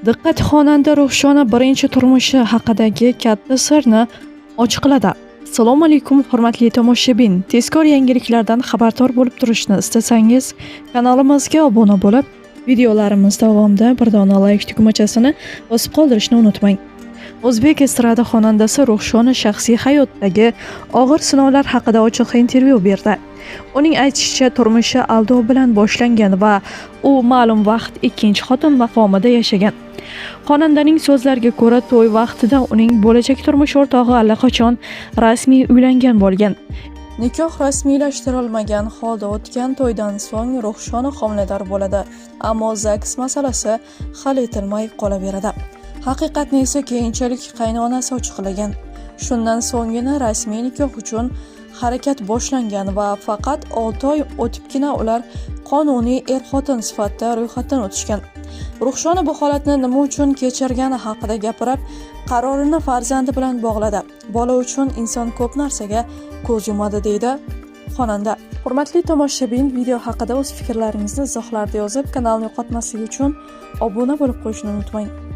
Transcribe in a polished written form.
Diqqat, xonanda Ruhshona birinchi turmushi haqidagi katta sirni ochiqladi. Assalomu alaykum, hurmatli tomoshabin. Tezkor yangiliklardan xabardor bo'lib turishni istasangiz, kanalimizga obuna bo'lib, videolarimiz davomida bir dona like tugmachasini bosib qoldirishni unutmang. O'zbek estrada xonandasi Ruhshona shaxsiy hayotdagi og'ir sinovlar haqida ochiq intervyu berdi. Uning aytishicha, turmushi aldov bilan boshlangan va u ma'lum vaqt ikkinchi xotin maqomida yashagan. Xonandaning so'zlariga ko'ra, to'y vaqtida uning bo'lajak turmush o'rtog'i allaqachon rasmiy uylangan bo'lgan. Nikoh rasmiylashtirilmagan holda o'tgan to'ydan so'ng Ruhshona homilador bo'ladi, ammo ZAGS masalasi hal etilmay qolaveradi. Haqiqatni esa keyinchalik qaynonasi ochiqlagan. Shundan so'nggina rasmiy nikoh uchun harakat boshlangan va faqat 6 oy o'tibgina ular qonuniy er-xotin sifatida ro'yxatdan o'tishgan. Ruhshona bu holatni nima uchun kechirgani haqida gapirib, qarorini farzandi bilan bog'ladi. Bola uchun inson ko'p narsaga ko'z yumadi, deydi xonanda. Hurmatli tomoshabin, video haqida o'z fikrlaringizni izohlarda yozib, kanalni yo'qotmaslik uchun obuna bo'lib qo'yishni unutmang.